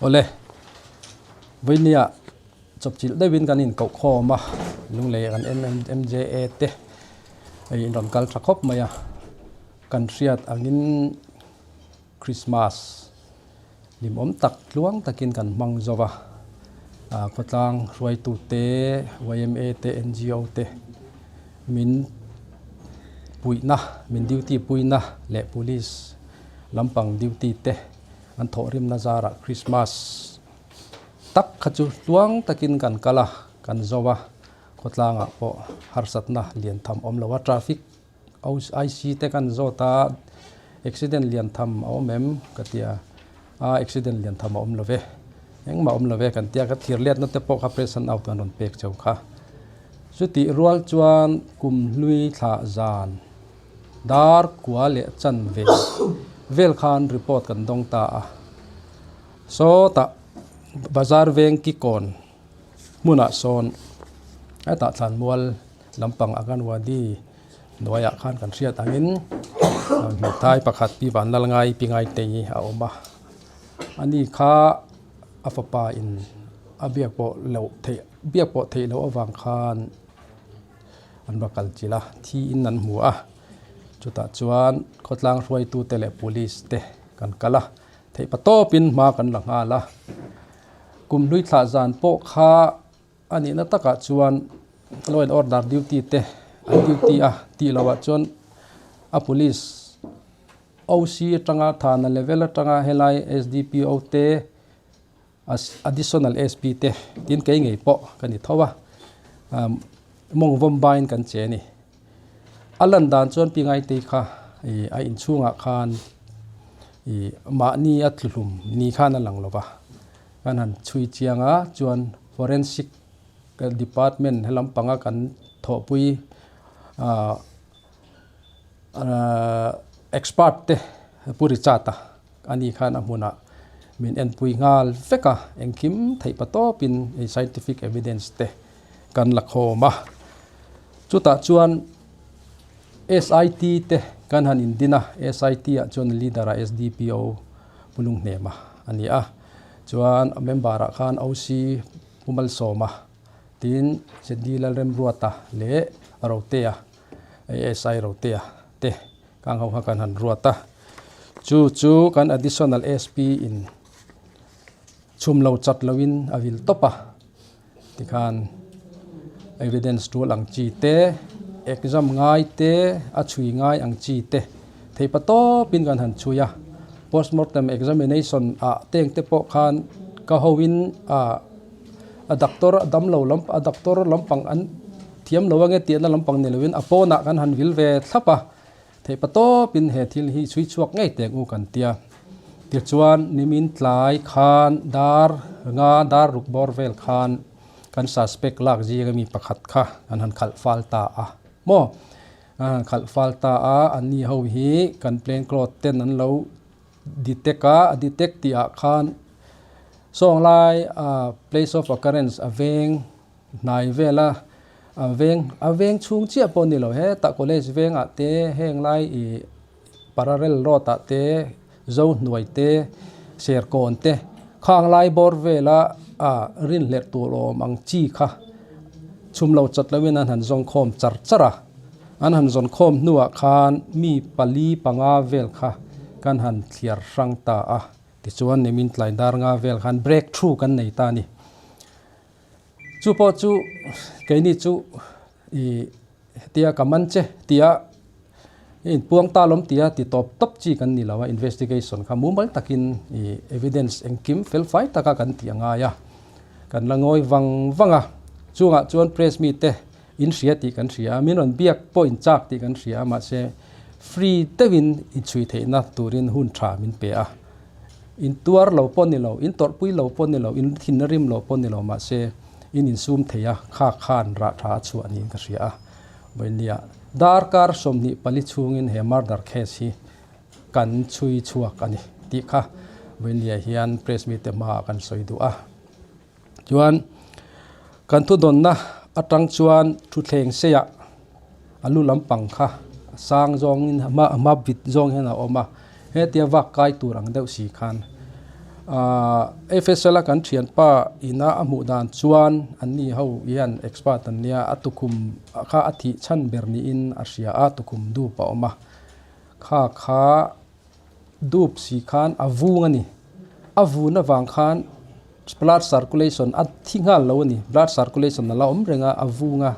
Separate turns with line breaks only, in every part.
Awle, vawinia chawpchilh deuhin kan inkoh khawm a, lunglei kan MMMJA te hei in rawn kal tha khawp mai a, kan hriat angin Krismas hlimawm tak tluang takin kan hmang zo va, khawtlang hruaitu te, yma te, NGO te min puihna, min duty puina leh police lampang duty te an thawhrimna zarah Krismas tak kha chu tluang takin kan kal a, kan zo a, khawtlangah pawh harsatna lian tham awm lo a, traffic IC te kan zawt a, accident lian tham a awm em ka ti a, a accident lian tham a awm lo ve, engmah a awm lo ve kan ti a, ka thir letna te pawh kha present out an rawn pek cheu kha. Chutih rual chuan kum hlui thlah zan dar kua leh chan ve vel khan report kan dawng ta a, sawtah bazar veng kikawn hmunah sawn hetah thlanmual lampang Anganwadi hnuaiah khan kan hriat angin hmeichhai pakhat Pi Vanlalngai Pi Ngaitei a awm a, ani kha a fapa in a biak pawh loh theih biak pawh theih loh avang khan an va kal chilh a, thi in an hmu a, chutah chuan khawtlang hruaitute leh police te kan kal a, theih pa tawpin hma kan la nghal a, kum hlui thlah zan pawh kha a nihna takah chuan law and order duty te an duty a tih loh ah chuan a police OC atanga thana level atanga helai SDPO te additional SP te tin kei ngei pawh ka ni tho a mawng vawm bain kan che a ni a lan dan chuan pi ngaitei kha ih a inchhungah khan ih mahni a tluhlum ni khan a lang lo va kan han chhui chiang a chuan forensic department helam panga kan thawhpui ah expert te Pu Richard a ani khan a hmunah min enpui nghal vek a, engkim theih pa tawpin hei scientific evidence te kan la khawm a. Chutah chuan SIT te kan han indin a, SIT ah chuan leader ah SDPO Pu Lunghnema a ni a, chuan a member ah khan OC Pu Malsawma tin ZD Lalremruata leh Rotea ASI Rotea te Kang ho kha kan han ruat a, chu chu kan additional SP in chhum lo chat lo in a vil tawp a, tikhan evidence tul ang chi te, exam ngai te, a chhui ngai ang chi te theih pa tawp in kan han chhui a, postmortem examination ah teng te pawh khan ka ho in ah a doctor a dam lo lam a doctor lampang an thiam lo ange tihna lampang ni lovin a pawnah kan han vil ve thlap a, theih pa tawpin he thil hi chhui chhuak ngei teh u kan tia. Tichuan nimin tlai khan dar nga dar ruk bawr vel khan kan suspect lak zing ami pakhat kha an han khalh fal ta a maw an han khalh fal ta a anni ho hi kan plain cloth ten an lo detect a, a detect tih ah khan sawng lai ah place of occurrence a veng hnai vel a, a veng a veng chhung chiah pawh a ni lo hetah college vengah te heng lai ih parallel road ah te zo hnuai te serkawn te khang lai bawr vela ah rinhlelh tur awm ang chi kha chhum lo chat loin an han zawng khawm char char a. An han zawn khawm hnuah khan mi pali panga vel kha kan han thliar hrang ta a, tichuan nimin tlai dar nga vel khan break through kan nei ta a ni. Chu pawh chu keini chu ih hetia ka man che tia inpuang ta lawm tia ti tawp tawp chi kan ni lo a, investigation kha mumal takin ih evidence engkim fel fai taka kan tih a ngai a, kan la ngawi vang vang a, chungah chuan press mite In hria tih kan hria a, min rawn biak pawh in chak tih kan hria a, mahse free deuhin in chhui theihna turin hun tha min pe a. In tuar lo pawh ni lo, in tawrhpui lo pawh ni lo, in thin rim lo pawh ni lo, mahse in insum thei a, kha khan rah tha a chhuah niin ka hria a. Vawinia darkar 24 chhungin he murder case hi kan chhui chhuak a ni tih kha vawinia hian press mite hmaah kan sawi duh a. Chuan kan thudawnna atang chuan thutthleng seiah a lu lampang kha a sang zawngin a hma a hma vit zawng hian a awm a, hetia vak kai tur ang deuh si khan FSL a kan thianpa ina a hmuh dan chuan anni ho hian expert an nia, a tukhum kha a thih chhan ber niin a hria a, tukhum dup a awm a, kha kha dup si khan a vung a ni. A vun avang khan blood circulation a thi nghal lo a ni, blood circulation a la awm reng a, a vung a,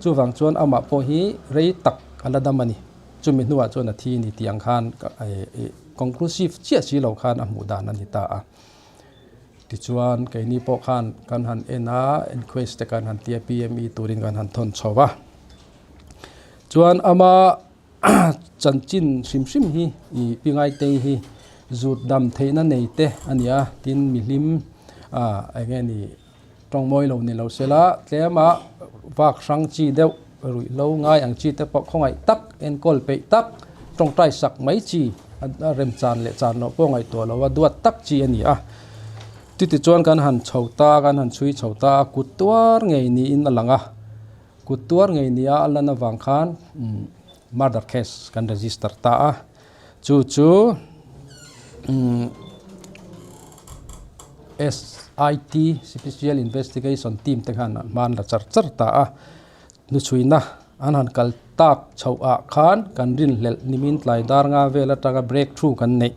chuvang chuan amah pawh hi rei tak a la dam a ni. Chumi hnuah chuan a thi a ni tih ang khan conclusive chiah si lo khan a hmuh dan a ni ta a. Tichuan keini pawh khan kan han en a, inquest te kan han tia PME turin kan han thawn chho a. Chuan ama chanchin hrim hrim hi ih Pi Ngaitei hi zut dam theihna nei te a ni a, tin mihlim ah eng nge ni Tawngmawi lo ni lo sela, tlema vak hrang chi deuh ruih lo ngai ang chi te pawh khawngaih tak, enkawl peih tak, tawngtai sak mai chi a rem chan leh chan loh pawh ngaihtuah lo a duat tak chi a ni a. Chutichuan kan han chho ta, kan han chhui chho ta a, kut tuar ngei niin a lang a, kut tuar ngei nia a lan avang khan murder case kan register ta a, chu chu SIT, Special Investigation Team te khan an hman la char char ta a, hnuchhuina an han kal tak chhoh ah khan kan rinhlelh nimin tlai dar nga vel atanga break through kan neih.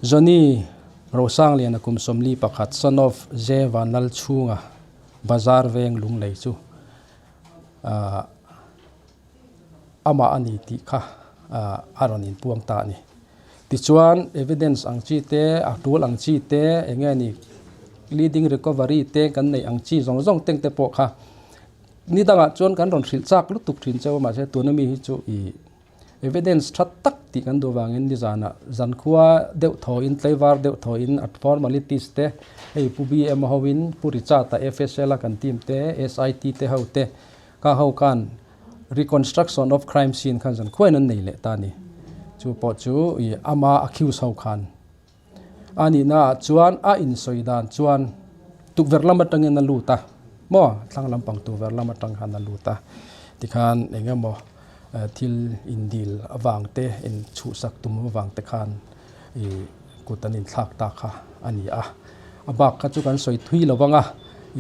Johnny Rosangliana kum 41 son of J Vanlalchhunga Bazar veng lunglei chu ahh amah a ni tih kha a rawn inpuang ta a ni. Tichuan evidence ang chi te, a tul ang chi te, eng nge ni leading recovery te kan neih ang chi zawng zawng teng te pawh kha ni dangah chuan kan rawn hrilh chak lutuk thin cheu a mahse tuna mi hi chu ih evidence tha tak tih kan duh vangin nizanah zankhua deuh thawhin tlaivar deuh thawhin a formalities te hei Pu BM hoin Pu Richard a FSL a kan team te SIT te ho te Ka ho khan reconstruction of crime scene khan zan khuain an nei leh ta a ni. Chu pawh chu i ama accuse ho khan a nihna ah chuan a insawi dan chuan tukverh lam atangin a lut a maw thlang lampang tukverh lam atang khan a lut a tikhan eng emaw thil indil avang te inchhuhsak tum avang te khan i kut an inthlak ta kha a ni a. A bak kha chu kan sawi thui lo vang a,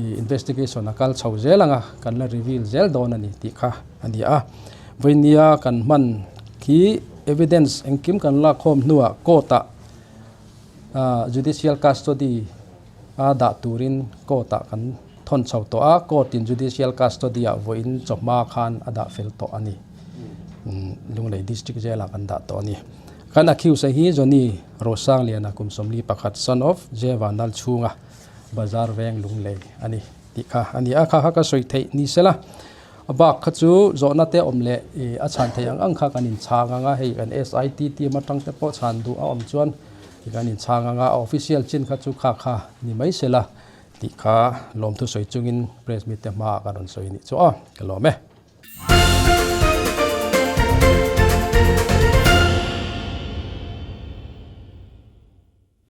i investigation a kal chho zel ang a, kan la reveal zel dawn a ni tih kha a ni a. Vawinia kan hman khi evidence engkim kan lakkhawm hnuah court ah judicial custody a dah turin court ah kan thawn chho tawh a, court in judicial custody ah vawiin chawhma khan a dah fel tawh a ni. Lunglei district jail ah kan dah tawh a ni. Kan accused hi Johnny Rosangliana kum 41 son of J Vanlalchhunga Bazar veng Lunglei a ni tih kha a ni a, kha kha ka sawi theih ni sela a bak kha chu zawhna te awm leh ih a chhan theih ang ang kha kan inchhang ang a, hei kan SIT team atang te pawh chhan duh a awm chuan kan inchhang ang a, a official chin kha chu kha kha ni mai sela tih kha lawmthu sawi chungin press meet te hmaah ka rawn sawi a nih chu aw ka lawm e.